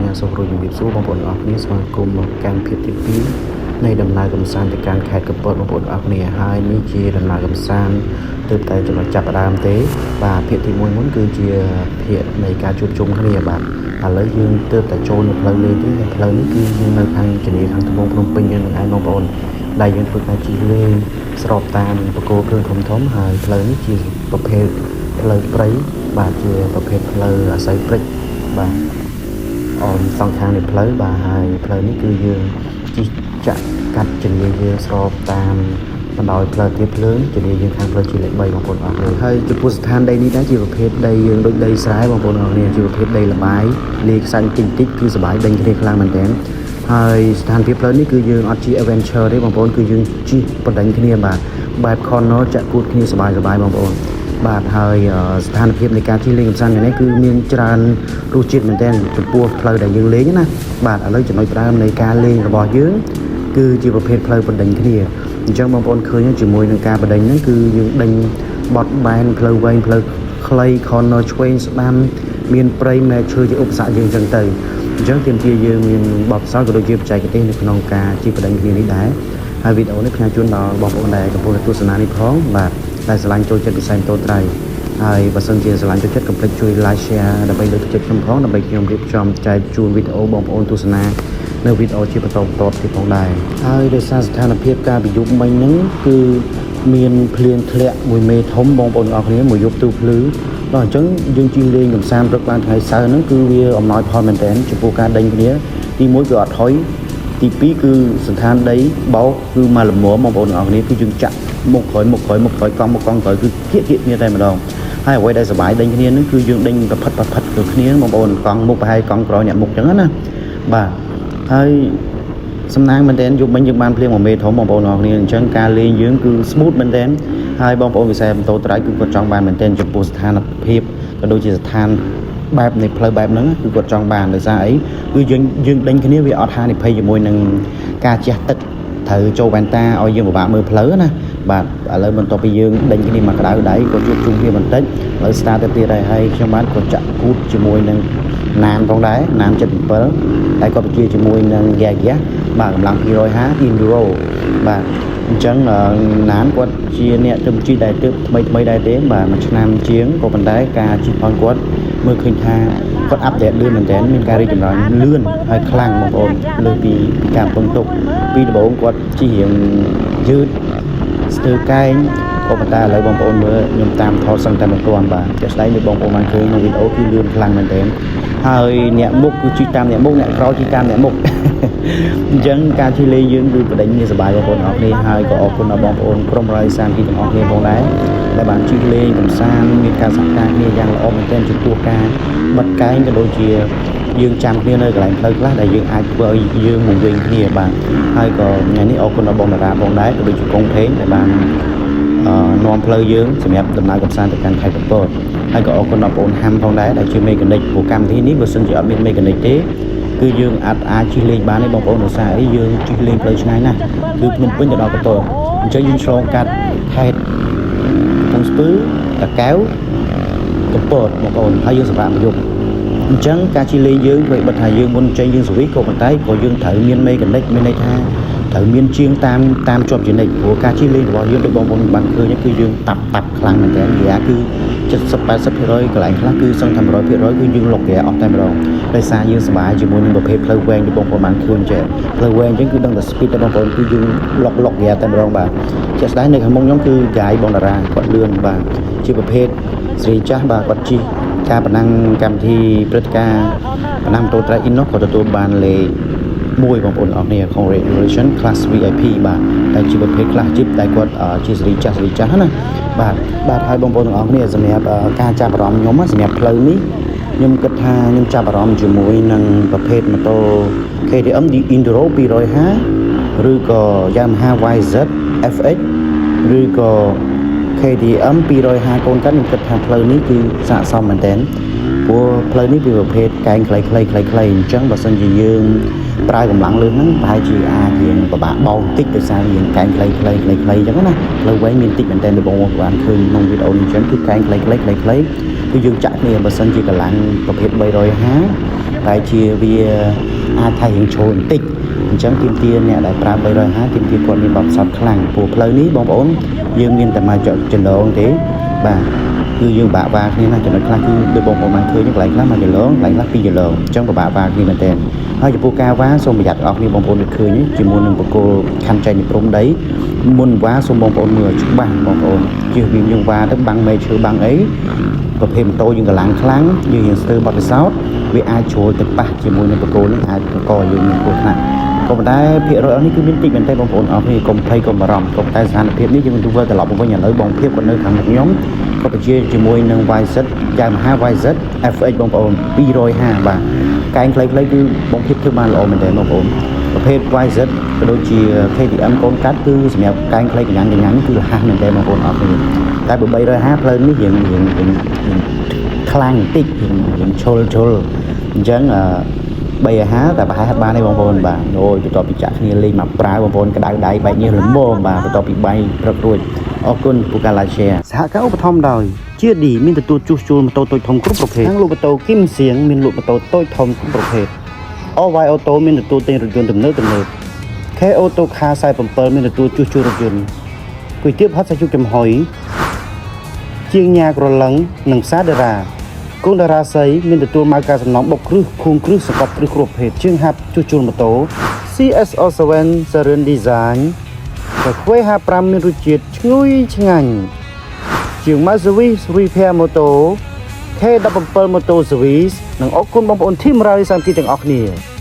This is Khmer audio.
ញ្ញាសូមរួចជំរាបសួរបងប្អូនទាំងអស់គ្នាស្វាគមន៍មកកាន់ភាគទី2នៃដំណើរកម្សាន្តទៅកាន់ខេត្តកំពតបងប្អូនទាំងអស់គ្នាហើយនេះជាដំណើរកម្សាន្តទើបតែចំណុចចាប់ផ្ដើមទេបាទភាគទី1មុនគឺជាភាគនៃការជួបជុំគ្នាបាទឥឡូវយើងទើបតែចូលនៅផ្លូវលេងទេហើយផ្លូវនេះគឺយើងនៅខាងជំនាញខាងត្បូងភ្នំពេញយើងនឹងឯងបងប្អូនដែលយើងធ្វើការជិះលេងស្របតាមបង្គោលគ្រឿងធំធំហើយផ្លូវនេះជាប្រភេទផ្លូវព្រៃបាទជាប្រភេទផ្លូវអាស័យព្រិចបាទ អមសងខាងនៃផ្លូវបាទហើយផ្លូវនេះគឺយើងជិះចាក់កាត់ជំនាញយើងស្របតាមបណ្ដោយផ្លូវទៀបភ្លើងជំនាញយើងខាងផ្លូវជាលេខ3បងប្អូនអរគ្នាហើយចំពោះស្ថានដីនេះដែរជាប្រភេទដីយើងដូចដីស្រែបងប្អូនអរគ្នាជាប្រភេទដីលបាយលាយខ្សាច់តិចតិចគឺសបាយដេញគ្នាខ្លាំងមែនទែនហើយស្ថានភាពផ្លូវនេះគឺយើងអត់ជិះ adventure ទេបងប្អូនគឺយើងជិះបណ្ដេញគ្នាបាទបែប corner ចាក់គួតគ្នាសបាយសបាយបងប្អូន បាទហើយស្ថានភាពនៃការជិះលេងកម្សាន្តថ្ងៃនេះគឺមានច្រើនរសជាតិមែនទែនចំពោះផ្លូវដែលយើងលេងណាបាទឥឡូវចំណុចផ្ដើមនៃការលេងរបស់យើងគឺជាប្រភេទផ្លូវបណ្ដេញគ្នាអញ្ចឹងបងប្អូនឃើញជាមួយនឹងការបណ្ដេញហ្នឹងគឺយើងដេញបត់បែនផ្លូវវែងផ្លូវខ្លី corner ឆ្វេងស្ដាំមានព្រៃមែកឈើជាឧបសគ្គយើងអញ្ចឹងទៅអញ្ចឹងទាមទារយើងមានបទពិសោធន៍ក៏ដូចជាបច្ចេកទេសនៅក្នុងការជិះបណ្ដេញគ្នានេះដែរហើយវីដេអូនេះផ្ញើជូនដល់បងប្អូនដែលកំពុងតែទស្សនានេះផងបាទដែលស្រឡាញ់ចូលចិត្តវិស័យម៉ូតូត្រៃហើយបើសិនជាស្រឡាញ់ចូលចិត្តកុំភ្លេចជួយ like share ដើម្បីលើកទឹកចិត្តខ្ញុំផងដើម្បីខ្ញុំរៀបចំចែកជូនវីដេអូបងប្អូនទស្សនានៅវីដេអូជាបន្តបន្ទាប់ទៀតផងដែរហើយដោយសារស្ថានភាពការប្រយុទ្ធមិញហ្នឹងគឺមានភ្លៀងធ្លាក់មួយមេធំបងប្អូនទាំងអស់គ្នាមួយយប់ទូភ្លឺដល់អញ្ចឹងយើងជិះលេងកម្សាន្តព្រឹកបានថ្ងៃសៅរ៍ហ្នឹងគឺវាអំណោយផលមែនទែនចំពោះការដេញគ្នាទី1គឺអត់ថយទី2គឺសន្តានដីបោកគឺមកល្មមបងប្អូនទាំងអស់គ្នាគឺយើងចាក់មុខក្រោយមុខក្រោយមុខក្រោយកង់មុខកង់ក្រោយគឺគៀកគៀកគ្នាតែម្ដងហើយអ្វីដែលសប្បាយដេញគ្នាហ្នឹងគឺយើងដេញប្រផិតប្រផិតគឺគ្នាបងប្អូនកង់មុខប្រហែលកង់ក្រោយអ្នកមុខអញ្ចឹងណាបាទហើយសំណាងមែនទែនយប់មិញយើងបានភ្លៀងមួយមេធំបងប្អូនអរគ្នាអញ្ចឹងការលេងយើងគឺ smooth មែនទែនហើយបងប្អូនវិស័យម៉ូតូត្រៃគឺគាត់ចង់បានមែនទែនចំពោះស្ថានភាពក៏ដូចជាស្ថានបែបនៃផ្លូវបែបហ្នឹងគឺគាត់ចង់បានដោយសារអីគឺយើងយើងដេញគ្នាវាអត់ហានិភ័យជាមួយនឹងការជះទឹកត្រូវចូលវ៉ែនតាឲ្យយើងពិបាកមើលផ្លូវណាបាទឥឡូវបន្ទាប់ពីយើងដេញគ្នាមកក្តៅដៃក៏ជួបជុំគ្នាបន្តិចឥឡូវ start ទៅទៀតហើយហើយខ្ញុំបានក៏ចាក់គូតជាមួយនឹងណានផងដែរណាន77តែក៏បញ្ជាជាមួយនឹងយ៉ាយ៉ាបាទកម្លាំង250 Enduro បាទអញ្ចឹងណានគាត់ជាអ្នកទៅជិះដែលទើបថ្មីថ្មីដែរទេបាទមួយឆ្នាំជាងក៏ប៉ុន្តែការជិះផងគាត់មើលឃើញថាគាត់update លឿនមែនទែនមានការរីកចម្រើនលឿនហើយខ្លាំងបងប្អូនលើសពីពីការពឹងទុកពីដំបូងគាត់ជិះរៀងយឺតស្ទើរកែងក៏ប៉ុន្តែឥឡូវបងប្អូនមើលខ្ញុំតាមថតសឹងតែមិនទាន់បាទជាក់ស្ដែងដូចបងប្អូនបានឃើញក្នុងវីដេអូគឺលឿនខ្លាំងមែនទែនហើយអ្នកមុខគឺជិះតាមអ្នកមុខអ្នកក្រោយជិះតាមអ្នកមុខ អញ្ចឹងការជិះលេងយើងគឺបដិញគ្នាសប្បាយបងប្អូនអរគ្នាហើយក៏អរគុណដល់បងប្អូនក្រុមរៃសាមគ្គីទាំងអស់គ្នាផងដែរដែលបានជិះលេងកម្សាន្តមានការសហការគ្នាយ៉ាងល្អមែនទែនចំពោះការបិទកែងក៏ដូចជាយើងចាំគ្នានៅកន្លែងផ្លូវខ្លះដែលយើងអាចធ្វើឲ្យយើងមកវិញគ្នាបាទហើយក៏ថ្ងៃនេះអរគុណដល់បងតារាបងដែរក៏ដូចជាកងភេងដែលបានអឺនាំផ្លូវយើងសម្រាប់ដំណើរកម្សាន្តទៅកាន់ខេត្តកំពតហើយក៏អរគុណដល់បងប្អូនហាំផងដែរដែលជា mechanic ព្រោះកម្មវិធីនេះបើសិនជាអត់មាន mechanic ទេគឺយើងអាចអាចជិះលេងបានទេបងប្អូនដោយសារអីយើងជិះលេងផ្លូវឆ្ងាយណាស់គឺភ្នំពេញទៅដល់កំពតអញ្ចឹងយើងឆ្លងកាត់ខេត្តកំពង់ស្ពឺតាកែវកំពតបងប្អូនហើយយើងសម្រាប់មួយយប់អញ្ចឹងការជិះលេងយើងធ្វើបិទថាយើងមុនចេញយើងសវិសក៏ប៉ុន្តែក៏យើងត្រូវមាន mechanic មានន័យថាត្រូវមានជាងតាមតាមជាប់ជានិច្ចព្រោះការជិះលេងរបស់យើងដូចបងប្អូនបានឃើញគឺយើងតាប់តាប់ខ្លាំងមែនទែនហ្គាគឺ70 80%កន្លែងខ្លះគឺសឹងថា100%គឺយើងលុកហ្គាអស់តែម្ដងដោយសារយើងសប្បាយជាមួយនឹងប្រភេទផ្លូវវែងដូចបងប្អូនបានឃើញចេះផ្លូវវែងអញ្ចឹងគឺដឹងតែ speed តែបងប្អូនគឺយើងលុកលុកហ្គាតែម្ដងបាទជាក់ស្ដែងនៅខាងមុខខ្ញុំគឺ guide បងតារាគាត់លឿនបាទជាប្រភេទស្រីចាស់បាទគាត់ជិះការប្រណាំងកម្មវិធីព្រឹត្តិការណ៍ប្រណាំងម៉ូតូ Track នោះក៏ទទួលបានលេខមួយបងប្អូនអរគ្នា congratulation class VIP បាទតែជាប្រភេទ class Jeep តែគាត់ជាសេរីចាស់សេរីចាស់ណាបាទបាទហើយបងប្អូនទាំងអស់គ្នាសម្រាប់ការចាប់អារម្មណ៍ខ្ញុំសម្រាប់ផ្លូវនេះខ្ញុំគិតថាខ្ញុំចាប់អារម្មណ៍ជាមួយនឹងប្រភេទម៉ូតូ KTM Enduro 250ឬក៏ Yamaha YZ FX ឬក៏ KTM 250កូនកាត់ខ្ញុំគិតថាផ្លូវនេះគឺស័ក្តិសមមែនទែនព្រោះផ្លូវនេះវាប្រភេទកែងខ្លីៗខ្លីៗអញ្ចឹងបើសិនជាយើងប្រើកម្លាំងលើសហ្នឹងប្រហែលជាអាចរៀងពិបាកបោកបន្តិចដោយសាររៀងកែងខ្លីៗខ្លីៗអញ្ចឹងណាផ្លូវវែងមានតិចមែនទែនដូចបងប្អូនបានឃើញក្នុងវីដេអូនេះអញ្ចឹងគឺកែងខ្លីៗខ្លីៗគឺយើងចាក់គ្នាបើសិនជាកម្លាំងប្រភេទ350 តែជាវាអាចថារៀងជ្រុលបន្តិចអញ្ចឹងទាមទារអ្នកដែលប្រើ350ទាមទារគាត់មានបទពិសោធន៍ខ្លាំងព្រោះផ្លូវនេះបងប្អូនយើងមានតែមកចលងទេបាទគឺយើងបាក់វ៉ាគ្នាណាចំណុចខ្លះគឺដូចបងប្អូនបានឃើញកន្លែងខ្លះមកចលងកន្លែងខ្លះពីរចលងអញ្ចឹងពិបាកវ៉ាគ្នាមែនទែនហើយចំពោះការវ៉ាសូមប្រយ័ត្នអស់គ្នាបងប្អូនដូចឃើញជាមួយនឹងបកគលខណ្ឌចែកនៃព្រំដីមុនវ៉ាសូមបងប្អូនមើលឲ្យច្បាស់បងប្អូនជៀសវាងយើងវ៉ាទៅបាំងមេឈើបាំងអីប្រភេទម៉ូតូយើងកម្លាំងខ្លាំងយើងរៀងស្ទើរបត់ពិសោធន៍វាអាចជ្រុលទៅប៉ះជាមួយនឹងបកគលនឹងអាចបង្កឲ្យយើងមានគ្រោះថ្នាក់ក៏ប៉ុន្តែភាគរយអស់នេះគឺមានតិចមែនទេបងប្អូនអរគ្នាកុំភ័យកុំបារម្ភក៏ប៉ុន្តែស្ថានភាពនេះយើងនឹងធ្វើត្រឡប់មកវិញឥឡូវបងភាពគាត់នៅខាងមុខខ្ញុំក៏បញ្ជាជាមួយនឹង YZ Yamaha YZ FX បងប្អូន250បាទកែងខ្លីៗគឺបងភាពធ្វើបានល្អមែនទេបងប្អូនប្រភេទ YZ ក៏ដូចជា KTM កូនកាត់គឺសម្រាប់កែងខ្លីកញ្ញាកញ្ញាគឺរហ័សមែនទេបងប្អូនអរគ្នាតែបើ350ផ្លូវនេះរៀងរៀងរៀងខ្លាំងបន្តិចរៀងរៀងឈុលឈុលអញ្ចឹងអឺ350តែប្រហែលហាត់បានទេបងប្អូនបាទអូយបន្ទាប់ពីចាក់គ្នាលេងមកប្រើបងប្អូនក្តៅដៃបែកញើសល្មមបាទបន្ទាប់ពីបាយព្រឹករួចអរគុណពូកាឡា share សហការឧបត្ថម្ភដោយជាឌីមានទទួលជួសជុលម៉ូតូតូចធំគ្រប់ប្រភេទហាងលក់ម៉ូតូគឹមសៀងមានលក់ម៉ូតូតូចធំគ្រប់ប្រភេទ OY Auto មានទទួលទិញរថយន្តទំនើបទំនើប K Auto Car 47មានទទួលជួសជុលរថយន្តគុយទាវហត់សាច់ជូកចំហុយជាងញ៉ាក្រឡឹងនិងផ្សារតារាគូនតារាសីមានទទួលម៉ៅការសំណងបុកគ្រឹះខួងគ្រឹះសង្កត់គ្រឹះគ្រប់ប្រភេទជាងហាប់ជួសជុលម៉ូតូ CSO7 Seren Design កាហ្វេ55មានរសជាតិឈ្ងុយឆ្ងាញ់ជាង Maserati Repair Moto K17 Moto Service និងអរគុណបងប្អូនធីមរ៉ាលីសាមគីទាំងអស់គ្នា។